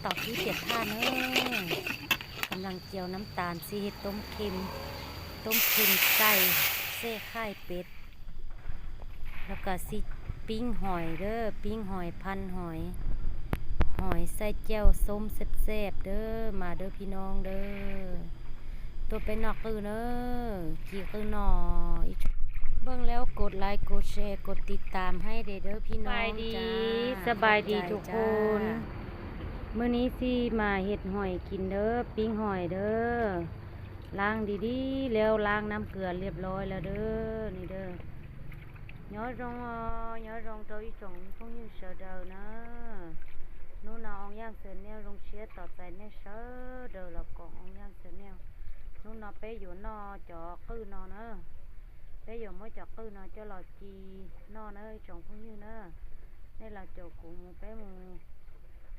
ຕອກທີ່ເປັດທ່າເນີ ກຳລັງຈຽວນ້ຳຕານ ຊິເຮັດຕົ້ມເຄັມ ຕົ້ມເຄັມໄກ່ ເຊໄຂ່ເປັດ ແລ້ວກໍຊິປີ້ງຫອຍເດີ ປີ້ງຫອຍ ພັນຫອຍ ຫອຍໃສ່ແຈ່ວສົ້ມແຊບໆເດີ ມາເດີພີ່ນ້ອງເດີ ຕົວເປັນນອກກືເນີ ກີກືໜໍ່ ເບິ່ງແລ້ວກົດໄລ ກົດແຊ ກົດຕິດຕາມໃຫ້ແດ່ເດີພີ່ນ້ອງ ສະບາຍດີ ສະບາຍດີທຸກຄົນ ມື້ນີ້ຊິມາເຮັດຫອຍກິນເດີ ປີ້ງຫອຍເດີ ລ້າງດີໆ ແລ້ວລ້າງນ້ຳເກືອລຽບຮ້ອຍແລ້ວເດີ ນີ້ເດີ Nhớ rung, ơ, nhớ rung rau yu chong phung yu sơ đơ nơ. Nu nơ ong yang sơ neo rung sia tỏ tài neo sơ đơ lơ kong ong yang sơ neo. Nu nơ pé yu nơ chọ cư nơ nơ. Pé yu mô chọ cư nơ chọ lơ chi nơ nơ yu chong phung yu nơ. Nê lơ chọ cú mô pé mô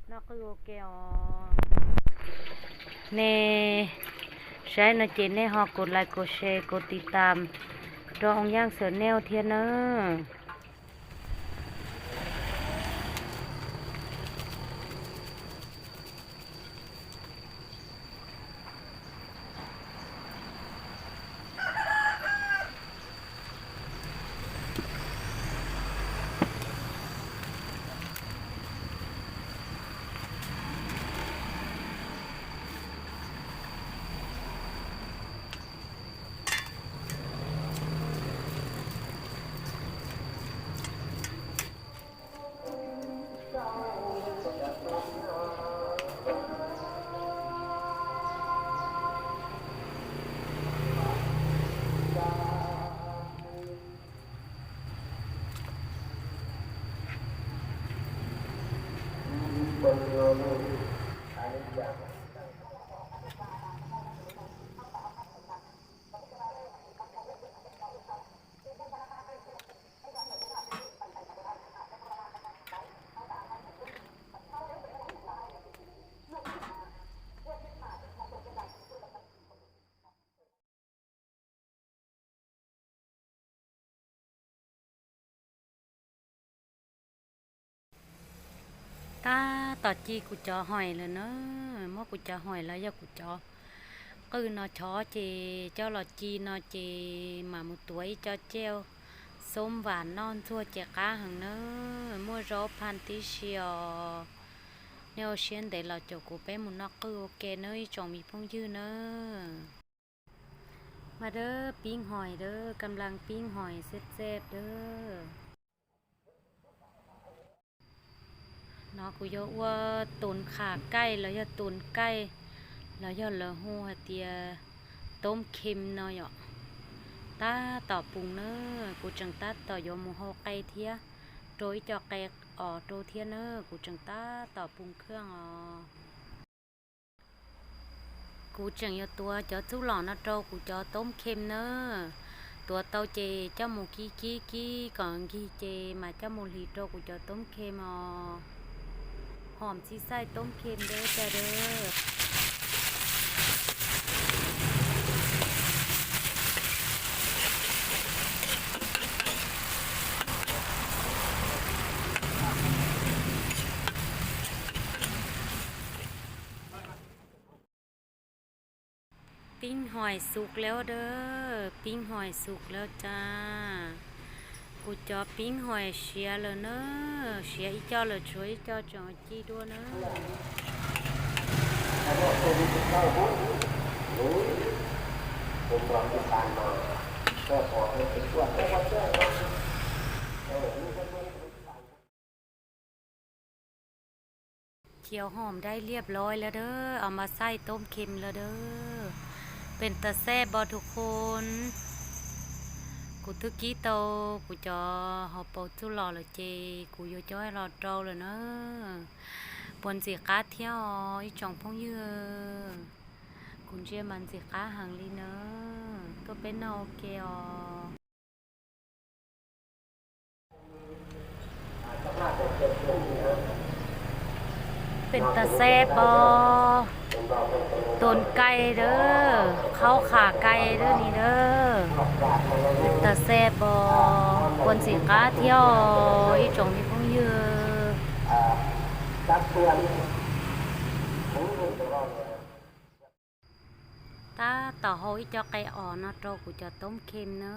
nơ cư ô kê ơ. Nê, sai nơ chê nê ho cột like, cột share, cột ຕິດຕາມ rau ong yang sơ neo thiêng nơ. Tah, tỏ chi cú chó hỏi lơ nơ, mô cú chó hỏi lơ yơ cú chó. Cư nơ chó chê, chó lơ chi nơ chê, mă mô tuối chó cheo, sôm vản non chua chê cá hăng nơ, mô rô phan tí xìa. Nêu xiên đê lơ chô cú pê mô nơ cư ô kê nơ, yu chong mì phung yu nơ. Mă đơ, pính hỏi đơ, căm lăng pính hỏi sếp sếp đơ. Nơ cú yô ua tốn khả cay, lơ yô tốn cay, lơ yô lơ hô hả tiê tôm khêm nơ yô. Tah tỏ pung nơ, cú chăng tah tỏ yô mù hô cay thiê. Trôi chô cay ổ trôi thiê nơ, cú chăng tah tỏ pung khương ổ. Cú chăng yô tua chó tsú lỏ nơ trô cú chó tôm khêm nơ. Tua tâu chê chó mù kí kí kí, còn ghi chê mă chó mù lì trô cú chó tôm khêm ơ. Hòm xí xay tôm khêm đơ chà đơ. Pính hỏi sụk léo đơ, pính hỏi sụk léo chà. Cú chó pính hỏi sia lơ nơ, sia i chó lơ chuối i chó chó chi đua nơ. Chèo hòm đai liệp lói lơ đơ, ảo mă xay tôm khêm lơ đơ. Pên tà xếp bơ thúc khôn. Cú thúc kí tô, cú chó họp bầu thúc lò lơ chê, cú yô chó lò trâu lơ nơ. Buôn dì cá thiêu, i chóng phong yư. Cú chia mặn dì cá hàng ly nơ. Tô pên nô kê ơ. Pên tà xếp bơ. Tốn cay đơ, khâu khả cay đơ nì đơ. Pên tà xếp bơ. Buôn dì cá thiêu, i chóng mì phong yư. ຕາຕໍ່ໂຫ ອີ່ເຈົ້າໄກ່ອ່ອນເນາະ ໂຕ ກູຈະຕົ້ມເຄັມເນີ.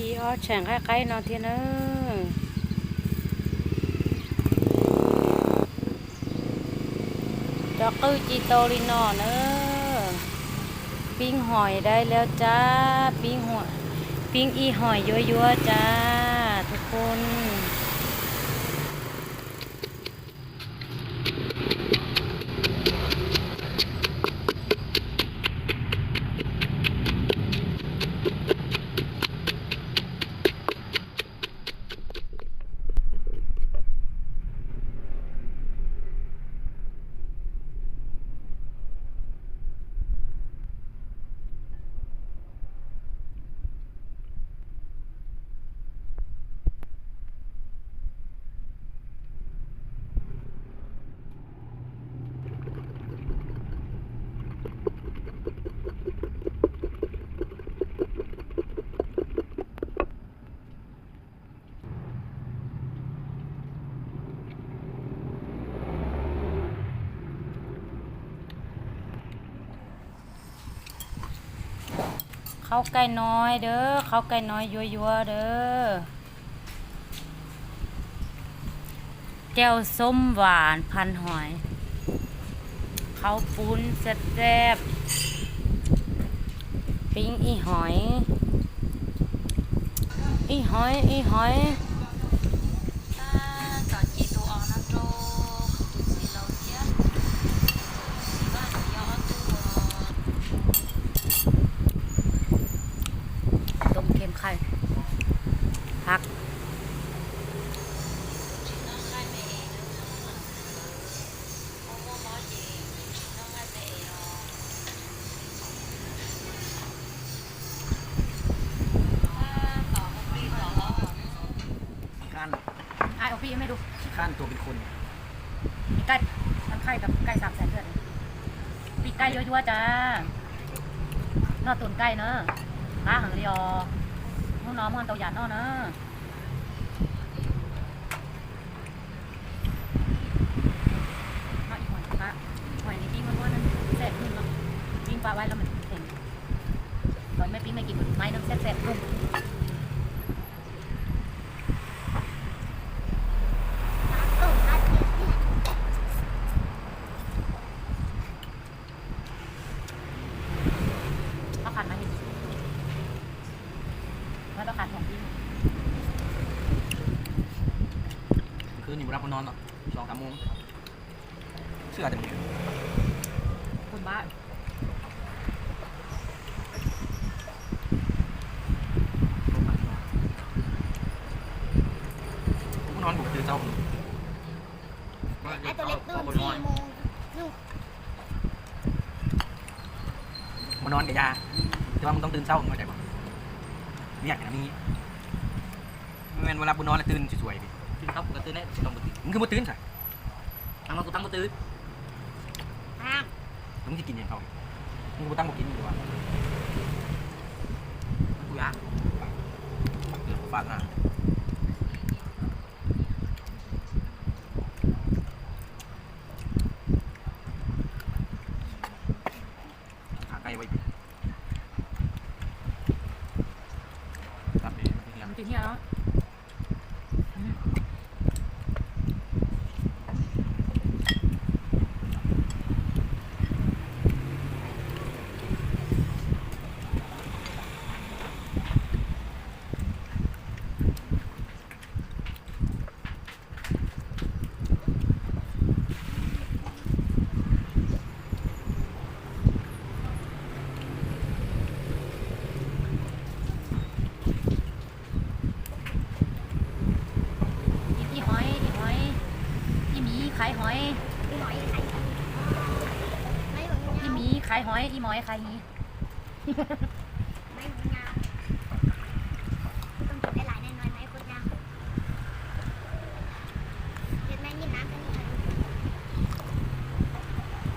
ຂີ່ອອກແສງໃກ້ໆເນາະ ເທຍເນີ. ຈອກກືຈີໂຕລີເນາະເນີ. ປີ້ງຫອຍໄດ້ແລ້ວຈ້າ. ປີ້ງຫອຍ ປີ້ງອີ່ຫອຍຍົວໆຈ້າທຸກຄົນ. ເຂົ້າໄກ່ນ້ອຍເດີ ເຂົ້າໄກ່ນ້ອຍຍົວໆເດີ. ແຈ່ວສົ້ມຫວານພັນຫອຍ ເຂົ້າປຸ້ນແຊບໆ ປີ້ງອີ່ຫອຍ ອີ່ຫອຍ ອີ່ຫອຍ. ຕົ້ມເຄັມໄຂ່ ຜັກ. ຂ້ານ ອ້າຍເອົາປີ້ໃຫ້ແມ່ດູ ຂ້ານຕົວເປັນຄົນ. ປີກໄກ່ ອັນໄຂ່ກັບໄກ່ສາມແສນເທື່ອນີ້ ປີກໄກ່ຍົວໆຈ້າ ເນາະ ຕຸນໄກ່ເນີ ປາຫາງລຽວ ໜູນ້ອງມັນໂຕຢານເນາະເນີ. ມາອີກຫອຍປະ ຫອຍນີ້ປີ້ງຮ້ອນໆ ແຊບອີ່ຫຼີເນາະ ປີ້ງປະໄວ້ແລ້ວມັນແຂງ ຕອນແມ່ປີ້ງແມ່ກິນໄມ້ໜຶ່ງແຊບໆ. ເອົາຂັນມາເຮັດ ແລ້ວກໍຂັນຂອງພີ່ ຄືນນີ້ບໍ່ຫຼັບບໍ່ນອນເນາະ. ສອງສາມໂມງ ເຊື່ອຈັ່ງໃດ ຄົນບ້າ ກູນອນກູກະຕື່ນເຊົ້າ ໄອ້ຕົວເລັກຕື່ນສີ່ໂມງ ບໍ່ນອນກະຢ່າ ແຕ່ວ່າມຶງຕ້ອງຕື່ນເຊົ້າ ເຂົ້າໃຈບໍ່? ວຽກນະມີ ບໍ່ແມ່ນວ່າຫຼັບບໍ່ນອນແລ້ວຕື່ນສວຍໆ ຕື່ນເຊົ້າກູກະຕື່ນແດ່ ບໍ່ຕ້ອງບໍ່ຕື່ນ ມຶງຄືບໍ່ຕື່ນຊະ? ຕັ້ງວ່າກູຕັ້ງບໍ່ຕື່ນ ຕັ້ງ ແລ້ວມຶງຊິກິນຫຍັງເຂົ້າ? ມຶງຄືບໍ່ຕັ້ງບໍ່ກິນດີກວ່າ ກູຢາກ ຝາກໜ້າ. ຂາໄກ່ໄວ້ ຕັບນີ້ມັນຊິເຫຍ ມັນຊິເຫຍເນາະ ອືມ. ອີ່ຫອຍ ອີ່ຫອຍ ອີ່ໝີຂາຍຫອຍ ອີ່ໝີຂາຍຫອຍ ອີ່ໝອຍຂາຍຫີ. ໄມ້ມັນຍາວ ຕ້ອງເກັບຫຼາຍໆ ໜ້ອຍໆ ໄມ້ໂຄດຍາວ ເຮັດໄມ້ຍິ້ມນ້ຳກັນອີກ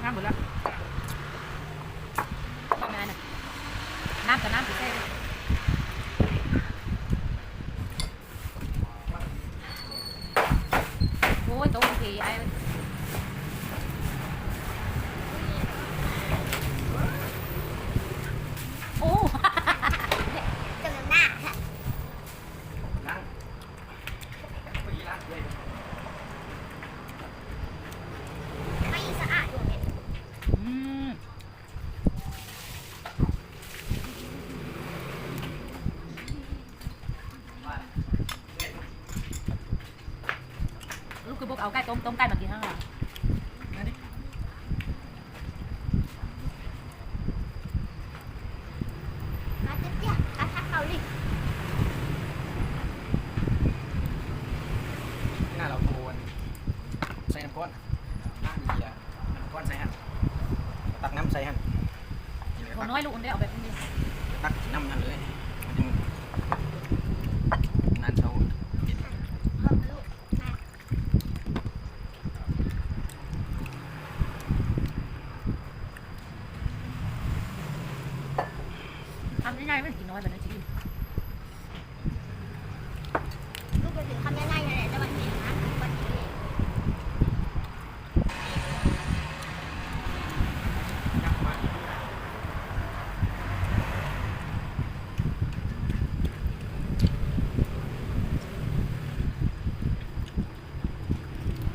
ນ້ຳເບິດແລ້ວ ນ້ຳກະນ້ຳ ຊິແຊ່ ໂອ້ຍ ໂຕເອງເອ ອ້າຍ ໂອ້ ຈົມນ້ຳໜ້າ ໄມ້ສະອາດຢູ່ແມ່ນ ອືມ. ລູກຄືບໍ່ເອົາໄກ່ຕົ້ມ ຕົ້ມໄກ່ມາກິນເຮົາລະ ມາເຈັບເຈ້ຍ ການທັກເກົາຫຼີ ໜ້າເຮົາໂທນ ໃສ່ນ້ຳກ້ອນ ນ້ຳເບຍ ນ້ຳກ້ອນໃສ່ຫັ້ນ ຕັກນ້ຳໃສ່ຫັ້ນ ໂຕນ້ອຍລູກ ເອົາແບບນີ້ ຕັກນ້ຳຫັ້ນເລີຍ ມັນຈຶ່ງ ນັ້ນເຊົາເຢັນ ຄຳໃຫຍ່ໆ ມັນກິນນ້ອຍ ບັດນັ້ນຊິອີ່ມ. ລູກໄປເປັນຄຳໃຫຍ່ໆ ນັ້ນແຫຼະ ແຕ່ວ່າເຫັນນະ ວັນນີ້ ຍັງ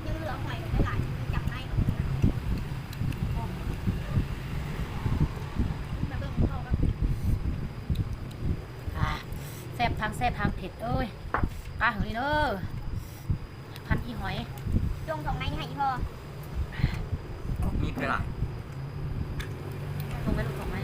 ເຫຼືອຫອຍໄວ້ຫຼາຍ ຈັບໄມ້ ມາເບິ່ງເຂົາ ອາ ແຊບທັງແຊບທັງເຜັດເອີຍ ກາຫຶງນີ້ເດີ ພັນອີ່ຫອຍ ຈົ່ງຖົງໄມ້ນີ້ໃຫ້ອີ່ພໍ່ ມີເວລາ ຖົງໄມ້ລູກ ຖົງໄມ້.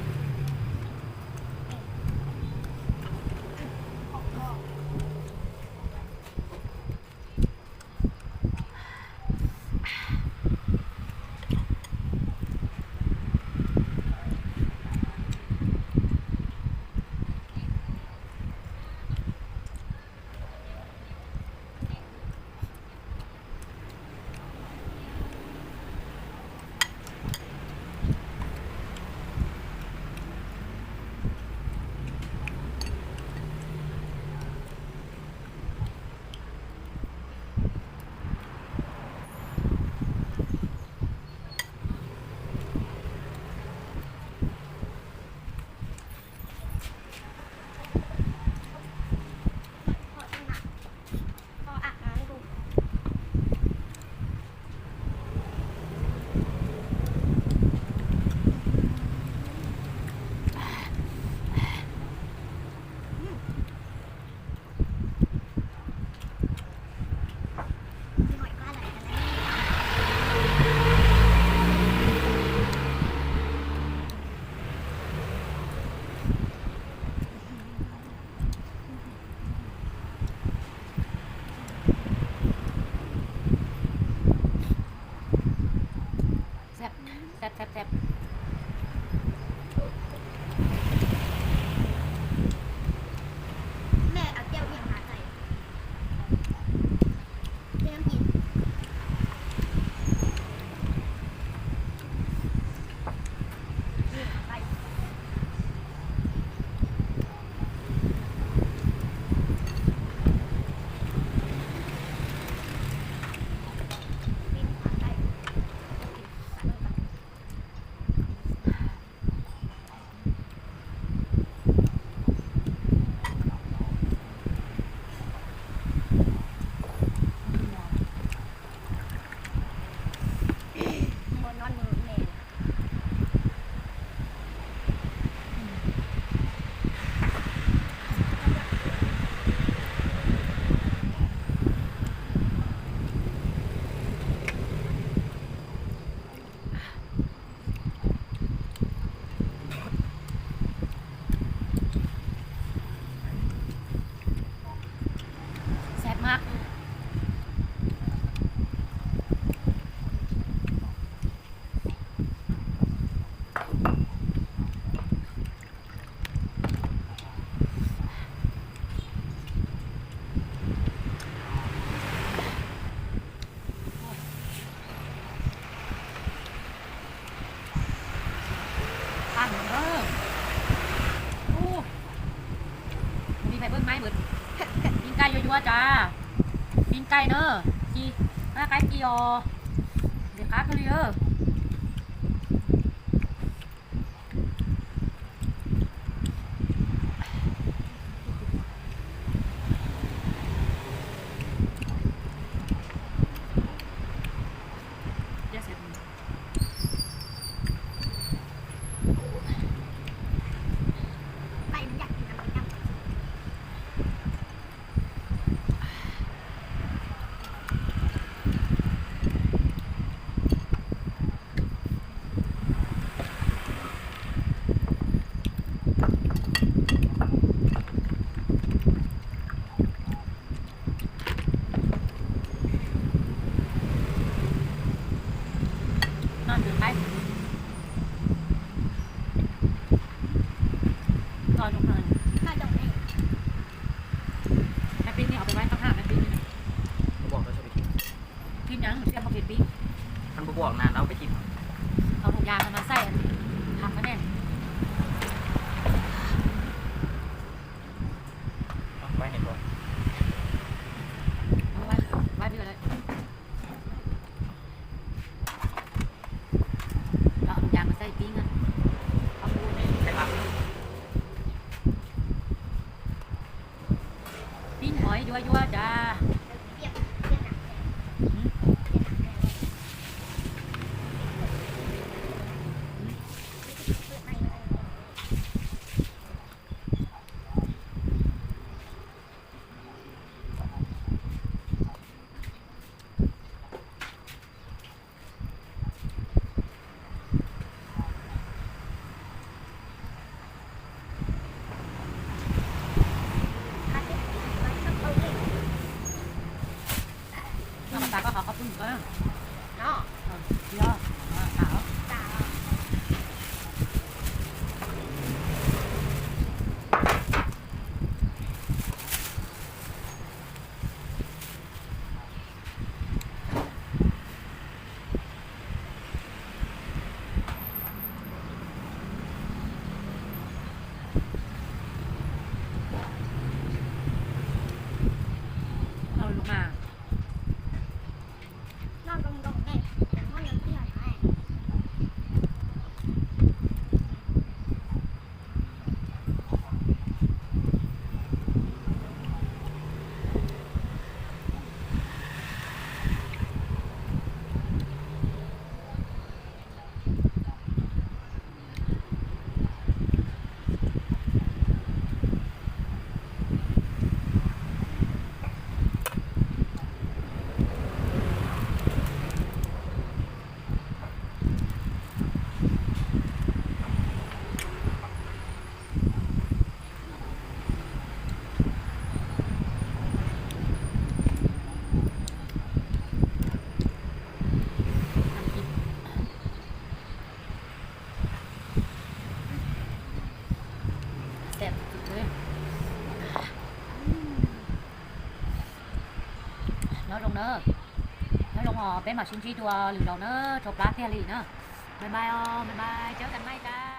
ໄກ່ເດີ ຈີ່ ມາໄກ່ຈີ່ອໍ ເດຄາຄາລີເດີ. ນອນເກີນໄປ ນອນລົງເລີຍ ນອນລົງເລີຍ. ແມ່ປິດນີ້ເອົາໄປໄວ້ຕ່າງຫາກ ແມ່ປິດນີ້ນະ ບໍ່ບອກ ເຂົາຈະໄປຖິ້ມ ກິນຫຍັງ ສຽບບໍ່ກິນປີ້ງ ຄັນບໍ່ບອກນະ ລາວໄປຖິ້ມ ເອົາຖົງຢາງຫັ້ນມາໃສ່ ອັນຜັກມາແດ່ ເອົາໄວ້ໃຫ້ກ່ອນ ເອົາໄວ້ ໄວ້ພີ້ກໍໄດ້ ເອົາຖົງຢາງມາໃສ່ປີ້ງຫັ້ນ ເອົາໝູນີ້ໃສ່ຜັກ. ປີ້ງຫອຍຍົວໆຈ້າ. ນ້ຳຕານກໍເອົາເຂົ້າປຸ້ນກໍໄດ້ເນາະ ເອີ ເນາະ ເອົາ ເອົາ. ເອົາລົງມາ. ແຊບສຸດໆເລີຍ. ນ້ອຍລົງເດີ ນ້ອຍລົງ ເປັນໝາກຊິນຈີຕົວຫຼືລົງເດີ ໂທບລາເທຍລີເດີ. ບາຍບາຍ ເຈີກັນໃໝ່ຈ້າ.